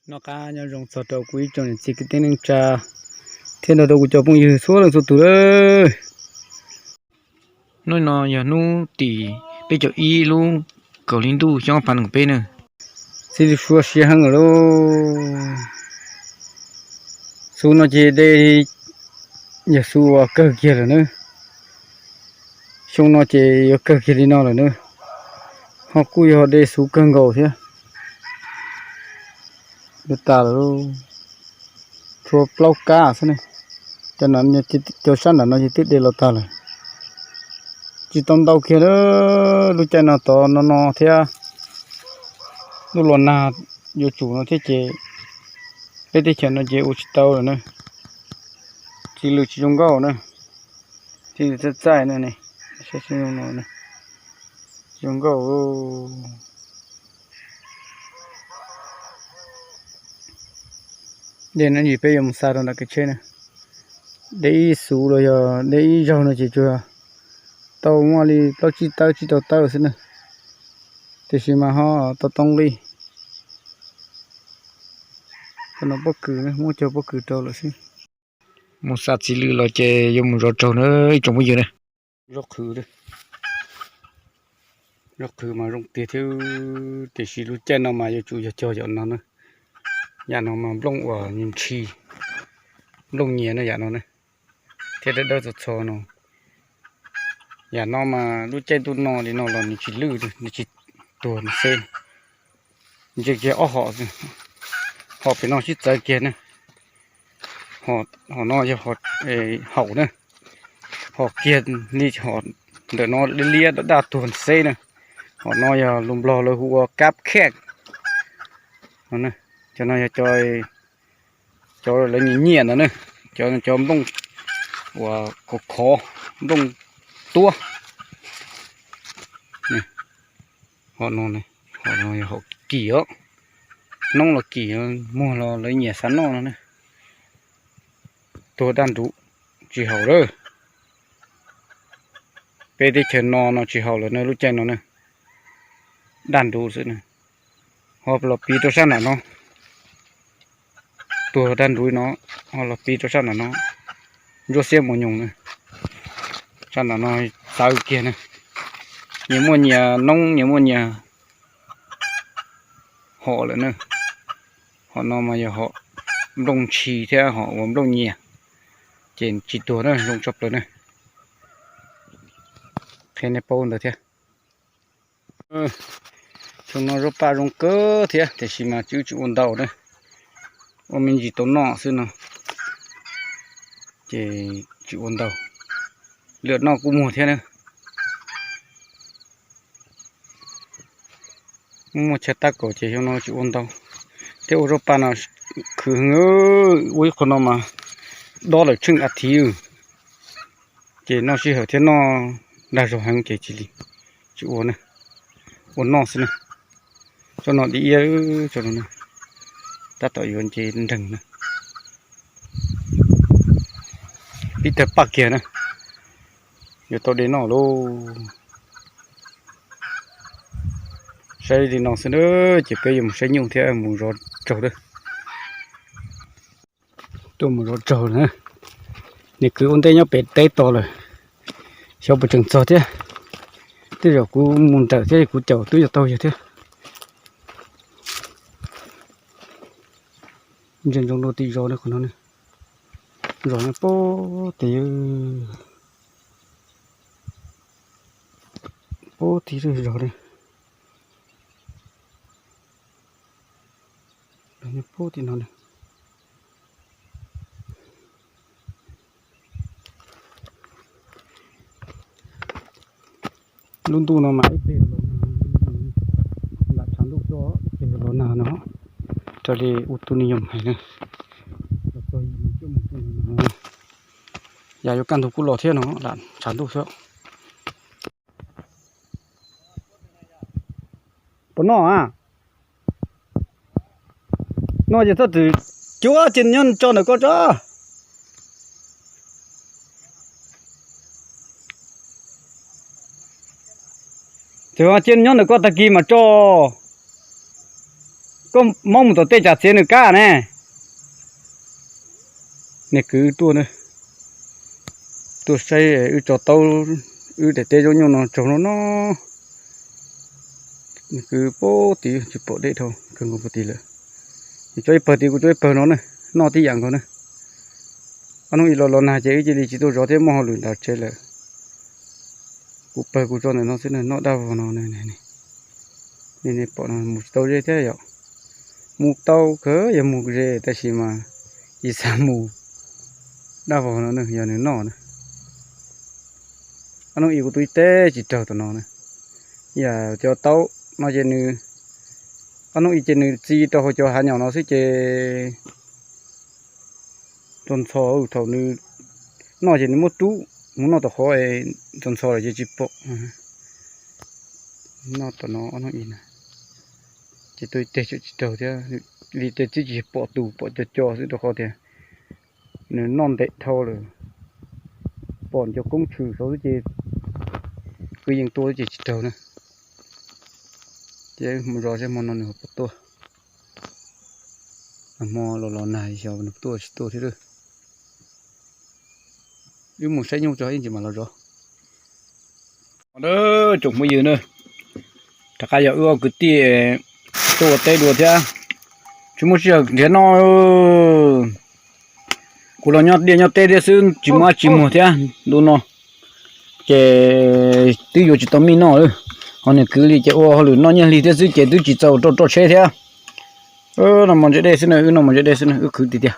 Noj qab nyob zoo txog rau kuv ib tsoom niam txiv kwv tij neej tsa thiab nrog rau kuv cov phooj ywg txhua leej txhua tus lawm. Hnub no yog hnub tim peb caug ib lub kaum hli ntuj xyoo ob phav nees nkaum peb na. Txij li sua siav heev lawm lauj. Xu no ces de yog xu uas kawg kiag lawm na. Xyoo no ces yuav kawg kiag li no lawm na. Ho kuj yog de xu kawg nkaus thiab. Yuav tas lawm lauj. Tshuav plaub kab xwb ne. Cov sab nram no ces twb de los tag lawm. Tsis tau ntau kiag na. Lub caij no tod no no thiab. Lub los nag yuav tsum no thiab ces peb teb chaws no ces ua tsis tau lawm na. Txiv lws tsis zoo nkauj na. Txiv lws txaij txaij na ne. Tsis zoo nkauj. Dej no ces peb yuav mus xa rau nram kev tsheb na. De ib xuv los yog de ib zaug no ces tsuas tau muaj li plaub tsib tawb tsib rau tawb xwb na. Tiam sis mas ho tau tau nqi. Cov no pob kws, muab cog pob kws rau lawm xwb. Mus xa txiv lws los ces yuav mus zov raug na ib tsoom phooj ywg na. Zaub qhwv, zaub qhwv mas zoo tiag thiab, tiam sis lub caij no mas yuav tsum yog cog yam no na. Yam no mas nplooj uas ntshis, nplooj nyias na yam no na, thiab dawb dawb txho txho no. Yam no mas lub caij ntuj no li no los nws tsis lwj, nws tsis tuag nws xeb. Ntsia kiag ob hom, hom pem no sib txawv kiag na. Hom no yog haum na, hom kiag li hom ntawm no liab liab daj daj tuag xeb na. Hom no yog lus Nplog lawv hu ua kab khej. Cov no yog cov lawv nyiam nyiam ntawd na, cov, cov nplooj uas khov khov, nplooj tuab. Hom no, hom no yog hom kim os, noob los kim, muag los lawv nyiam xav noj no na. Tuag daj nruv, tsis haum lawm. Peb teb chaws no no tsis haum lawm na, lub caij no na, daj nruv xwb na. Ho los piv rau sab nram no, tuag daj nruv no, ho los piv rau sab nram no, ntsuab xiab mus nyoos na. Sab nram no txawv kiag na, nyias muaj nyias noob, nyias muaj nyias hom lawm na. Hom no mas yog hom nplooj ntshis thiab hom uas nplooj nyias, ces tsis tuag na, zoo tshaj plaws na. Qhia nej paub ntawd thiab. Xyoo no zaub paj zoo kawg thiab, tiam sis mas twb tsis ua ntau na, ua me ntsis tau noj xwb no, ces tsis ua ntau. Lwm noj kuj muag thiab na. Muaj chaw tab kaum ces xyoo no tsis ua ntau, thiab ua zaub paj no khwv heev, ua ib qho no mas dob lawm tsheej a thiv, ces noj sij hawm thiab noj dag zog heev ces cia li tsis ua na, ua noj xwb na. Tsob no di iab, tsob no tab tom yuav nce nreeg na. Pib tawg paj kiag na, yuav tau de noj lauj. Saib li no xwb na, ces peb yuav mus saib nyuj thiab mus zov raug lawm. Tuaj mus zov raug na. Nws kwv ua ntej nyob pem teb tos lawm, xyov puas tseem txog thiab. Tej zaum kuv mus nrawm thiab kuv caum twb yuav tau yawg thiab. Ntsia ntsoov rau tim zos na, qhov no, zos no pub tim, pub tim zos na. Pub tim no na. Lub ntuj no mas ib pliag los nag, nram tshav ntuj xwb ib pliag los nag no, raws li ua tus niag yog hais na. Yam yuav kaj ntug kuj los thiab no, lam tshav ntuj xwb. Puas noj a? Noj ces txhob txwm cuab cia nyob tso ntawm koj tso. Txwm cia nyob ntawm koj tag kis mas tso. Koj mob mus tom tej tsam txiav nws kab ne. Niag kwv tuaj, tuaj saib wb tso taub, wb daim teb zaub nyuj no tsaug no no. Niag kwv pab tid tsis pom dej dhau, kawg nkaus pab tid lawm. Nws tso ib pawg tid, kuv tso ib pawg no ne, noj tib yam nkaus ne. Ob hnub ib los los nag ces wb cia li tsis tuaj zov thiab, muaj hauj lwm nram tsev lawm. Kuv pawg kuv tso ntawm no xwb, noj dab vog no. Nej pom no mus tsis tau ze thiab yom. Mus tau kawg, yog mus ze tab sis mas tsis xav mus. Dab vog no yog nws noj na. Ob hnub ib kuv twb teb tsis raug tom no na. Yam cov taub no ces nws, ob hnub ib ces nws txi rau hauv cov hav nyom no xwb ces txaus ntxhov, thaum nws noj ces nws muab rub mus noj tom qhov es txaus ntxhov lawm ces tsis pom. Noj tom no ob hnub ib na, ces tuaj teg tseem tsis raug thiab, vim tias twb tsis pom tus, pom co co xwb rau qhov tias nws noj ntev dhau lawm. Pom cov koob tshwm saud xwb ces kwv yees tua xwb ces tsis raug na. Ces mus zov seb hmo no nws puas tuaj. Hmo los los nag xyov nws tuaj tsis tuaj thiab lawm. Wb mus saib nyuj tso ib ntsis mam los zov. Tsoom phooj ywg na, rov qab yog wb ob kwv tij tuaj ua teb dua thiab, tsis muaj sij hawm nrhiav noj. Kuv los nyob liaj nyob teb thiab xwb, tsis muaj dab tsi muag thiab ntu no, ces twb yuav tsis tau mij noj lawm. Ho niag kwv li ces ua hauj lwm noj nyiaj hli thiab xwb ces twb tsis txaus rau roj tsheb thiab. Noj mov ntse dej xwb na, wb noj mov ntse dej xwb na, wb khwv tiag tiag.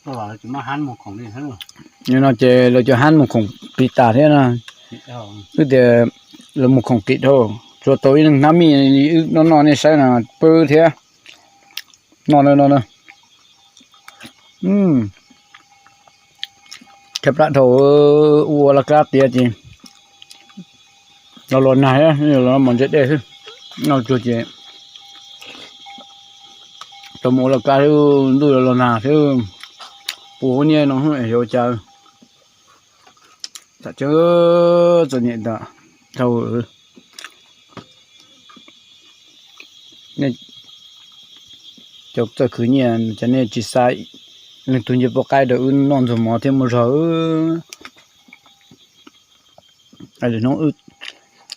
No ces lawv cov hab mus khoom plig tas thiab na. Wb tias lawv mus khoom kim dhau, tsuas tau ib leeg hnab mij, wb noj noj nej saib no pw thiab. Noj no no, thaj plab dhau, ua laj kab tiav ces los los nag, los mov ntse dej xwb. Noj tsuag ces tau mus ua laj kab xwb, ntuj los los nag xwb, puas huab nyiaj no xwb es yuav ua cas. Tam tseeb txom nyem tas dhau. Nej cov txawj khwv nyiaj cas nej tsis xa leej twg nce poj qaib rau wb noj ntxuag mov thiab muaj zog. Lwm hnub wb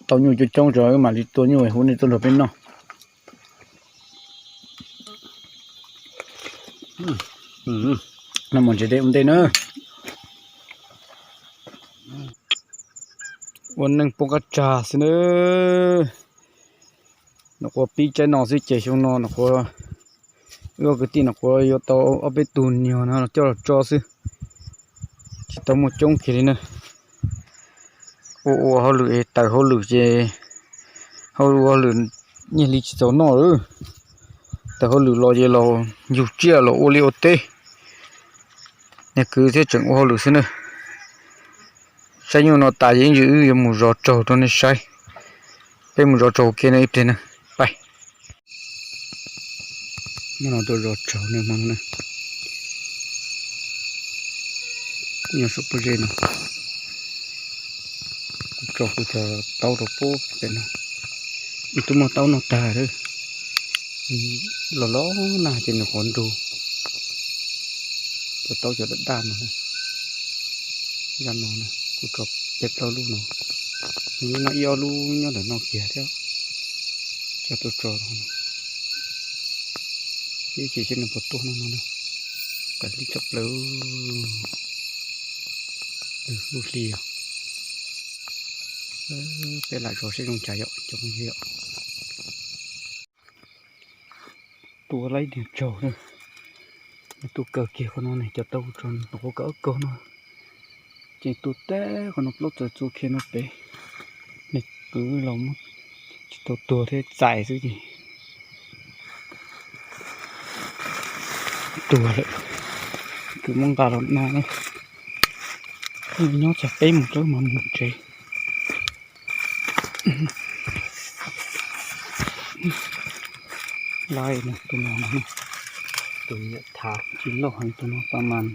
tau nyuj coob coob tso wb mam li tua nyuj hu nej tuaj nrog peb noj. Noj mov ntse dej ua ntej na. Ua neej poob qab tsag xwb na. Nyuam qhuav pib tsaib no xwb ces xyoo no nyuam qhuav, wb ob kwv tij nyuam qhuav yuav tau ob peb tug nyuag no los coj los tso xwb, tsis tau muaj coob kiag li na. Ua ua hauj lwm es tawm hauj lwm ces, hauj ua hauj lwm nyiaj hli tsis txaus noj lawm. Tawm hauj lwm los ces los yug tsiaj los ua liaj ua teb, niag kwv thiab tseem ua hauj lwm xwb na. Saib nyuj no tas ces ib ntsis wb yuav mus zov tsaug rau nej saib. Peb mus zov tsaug ua ke no ib pliag na. Pais. Hmo no tuaj zov tsaug na, hmo no na. Kuv nyob saum pob zeb no, kuv tso kuv cov taub rau pob pem no. Twb muaj taub noj tag lawm. Los los nag ces nws qhuav nrug cov taub cov daj daj no na. Zaj no na kuv tso peb plaub lub no, nws noj ib ob lub nyob ntawm no kiag thiab. Coj tuaj tso no, ib chim seb nws puas tuaj no no na. Kav liam tshaj plaws, lub hli os. Peb lam zov seb zoo cas yom cov phooj ywg yom. Tua laib tiag tsaug na. Tua kawg kiag qhov no ne, cov taub tso no qhuav kawg kaug no, ces tua tag qhov no plaub txawm txua kiag no pem. Nws kwv los muab tsis tau tuag thiab txais xwb ces tuag lawm. Kwv muab nqa los no na, nyob txog peb mus tsawb mas mus tsev. Laib no tus no, tus nyiam thav tsis loj heev, tus no pab mas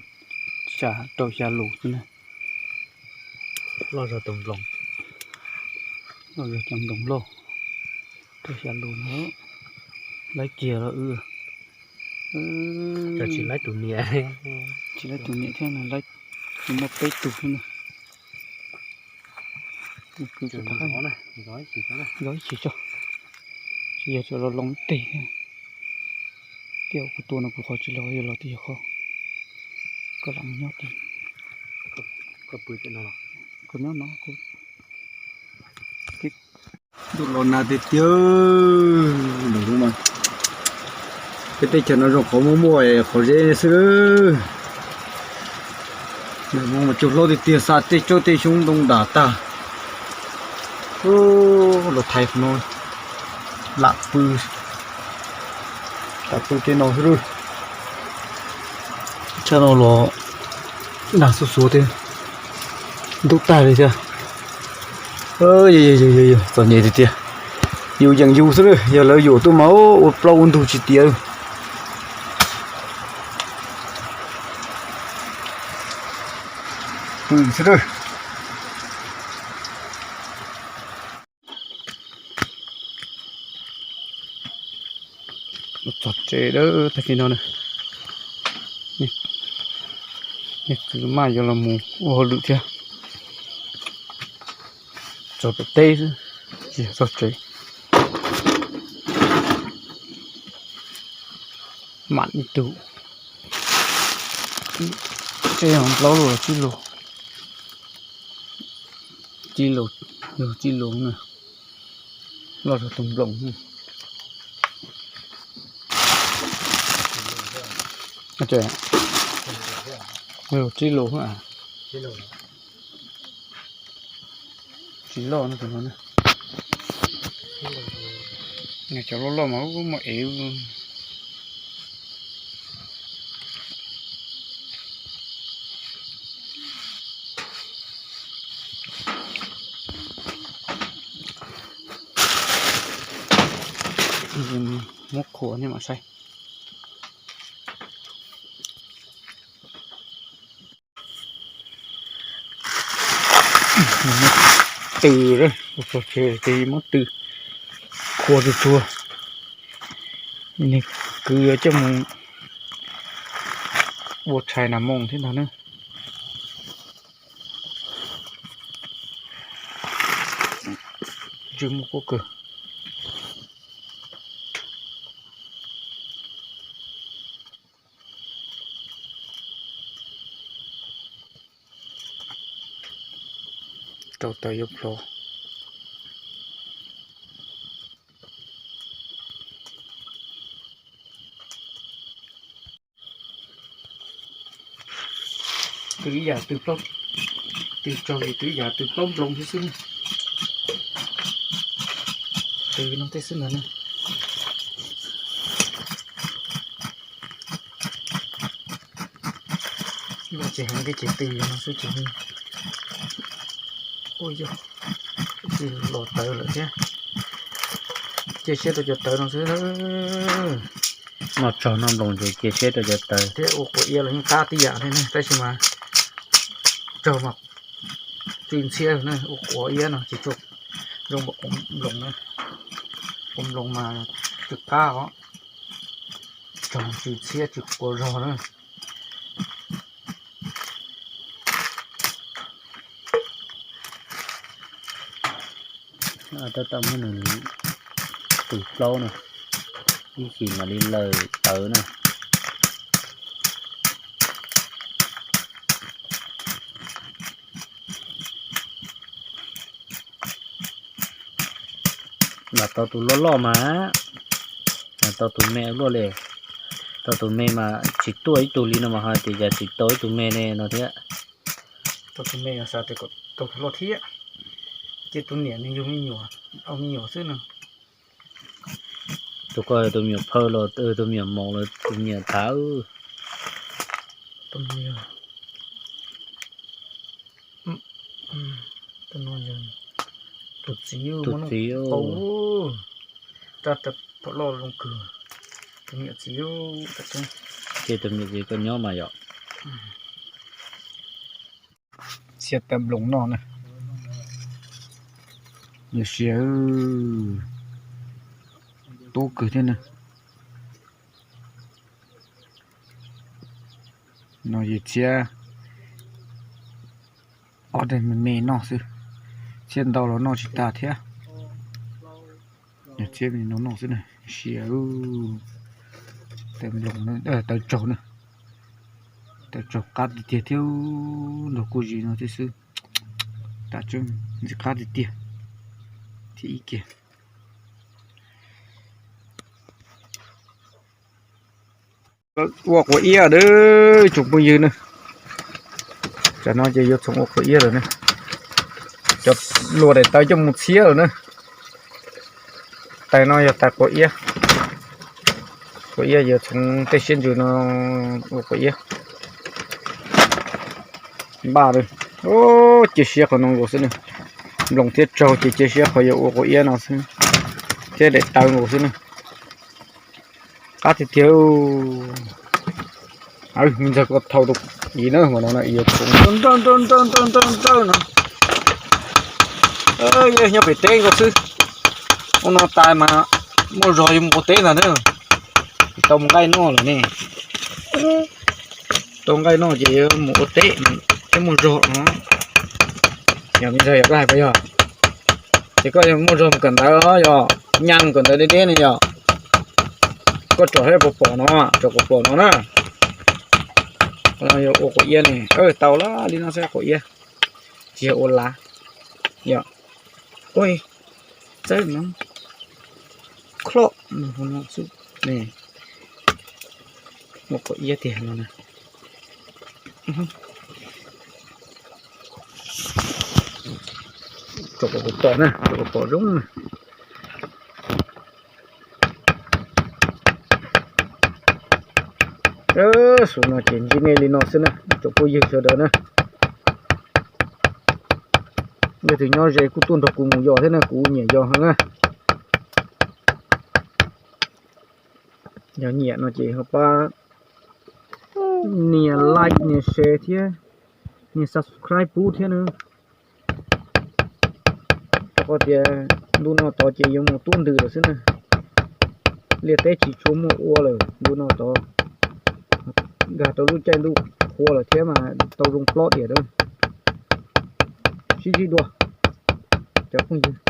xya rau xya lus xwb na. Loj zog tus nploos, loj zog cov nploos loj. Rau xya lus no, laib kiag los wb, tsis laib tus niam, tsis laib tus niam thiab no, laib, muaj peb tug xwb na. Yog ib chim tso, tsis yog tsuas los loo teg thiab. Tiam kuv tua no kuv qhov tsis los, yog los tias yog qhov koj lam nyob, koj nyob no, ntuj los nag tiag tiag. Peb teb chaws no zoo qhov muaj muaj qhov zeb xwb. Mas cua hlob tiag tiag, xa tej tsob tej xyoob ntoo dam tag. Los thaiv qhov no, lam pw, lam pw tej no xwb. Tshaj no los nag xuv xuav thiab, ntub tag li thiab. Txom nyem tiag tiag. Yus yeem yus xwb, yog lawv yuam tuaj mas ua plaub ua ntug tsis tiav. Pw xwb. Txog tsev dawb tag kis no na. Niag kwv maj yuav los mus ua hauj lwm thiab. Txog pem teb xwb, tsis yog txog tsev. Mam ib tug, tej yog plaub lus los tsib lus. Tsib lus, yog tsib lus na, loj rau tus nploos. Tsib lus, tsis loj no tus no. Cov loj loj mas muaj ev. Muab qhuas nej mam saib. Tws, txog tsev ces muab tws qhuas tsuag tsuag. Nws kwv yuav coj mus ua tshais nas moos thiab ntag na. Ntsej muag kub kawg. Rau taws yuav plhov. Tws ib yam tws plaub, tws tsaug li tws ib yam tws plaub nploos thiab xwb. Tws no tej xwb ntag na. Loj ces heev thiab ces tws li no xwb ces, ua yog tsis los tawv lawm thiab. Cia siab rau cov tawv no xwb. Noj tsaug noj nploos ces cia siab rau cov tawv. Thiab ua quav iab los yeej qab tib yam thiab ne, tab sis mas tsaug mas tsw ntxhiab na, ua quav iab no ces tsuas zoo npaum quav nploos na. Quav nploos mas tsw qab os, tsaug tsw ntxhiab tsw quav zog na. Tab tom muab nws tws plaub na, ib chim mam li lawm tawv na. Lam tau tus loj loj mas, lam tau tus me luaj li. Tau tus me mas tsis tuaj ib tug li no mas ho tias cas tsis tau ib tug me ne no thiab. Tau tus me xav tias kom tau tus loj thiab, ces tus niam nws yug me nyuam, au me nyuam xwb no. Tus ko tus me nyuam phawj los tus me nyuam moos los tus me nyuam thav. Tus txiv, tus txiv, rab tawg pom loj zoo kawg. Tus me nyuam txiv, ces tus me nyuam txiv koj nyob mas yom. Txhiab tawm nploos noj na. Nws siav, Tub kawg thiab na. No yog txiab ob daim me me noj xwb, txiab ntau los noj tsis tag thiab. Txiab me no noj xwb na, sia. Tawv nploos, tawv tsaug na, tawv tsaug qab tiag tiag thiab, nrog kuj zis no thiab xwb. Tam tseeb ntxim qab tiag tiag. Thiab ib kiag. Ua quav iab dab tsoom phooj ywg na. Tam no ces yuav txhoov ua quav iab lawm na. Cov luas daim tawv coj mus txhiab lawm na. Tais no yog tais quav iab. Quav iab yuav txhoov tej siab ntsws no ua quav iab. Npaj li. Cia siab qhov no nkaus xwb na. Nploos thiab tsaug ces cia siab qhov yuav ua quav iab no xwb, thiab daim tawv nkaus xwb na. Qab tiag tiag. Me ntxawg koj thau rau ib na, no yuav txhoov nrawj nrawj nrawj nrawj no. Yog nyob pem teb nkaus xwb. Ua no tas mas muaj zog yuav mus ua teb ntag na. Tsis tau mus nqaij noj lawm ne. Tau nqaij noj ces yuav mus ua teb thiab muaj zog no. Yog me ntxawg yog koj hais puas yog? Ces koj yuav muaj zog mus kawm ntawv os, yog nyaj mus kawm ntawv deb deb ne yog. Koj tsom saib puas pom no, tsom puas pom no na. Yuav ua quav iab ne, tau lawm li no xwb quav iab. Tsis yog ua lav. Yog. Ua txawb no, kloj no xwb ne. Ua quav iab tiag no na. Tsom puas pom na, tsom puas pom zoo na. Xub no ces ntsib nej li no xwb na tsoom phooj ywg sawv daws na. Yog tias nyob ze kuj tuaj nrog kuv mus yos thiab na, kuv nyiam yos heev na. Yog nyiam no ces ho pab nias like nias share thiab nias subscribe pub thiab na. Rau qhov tias ntu no tod ces yuav mus tub ntws lawm xwb na. Liaj teb tsis tshua muaj ua lawm ntu no tod, nkag rau lub caij ntuj qhua lawm thiab mas tau zoo plob tiag. Sib ntsib dua cov phooj ywg.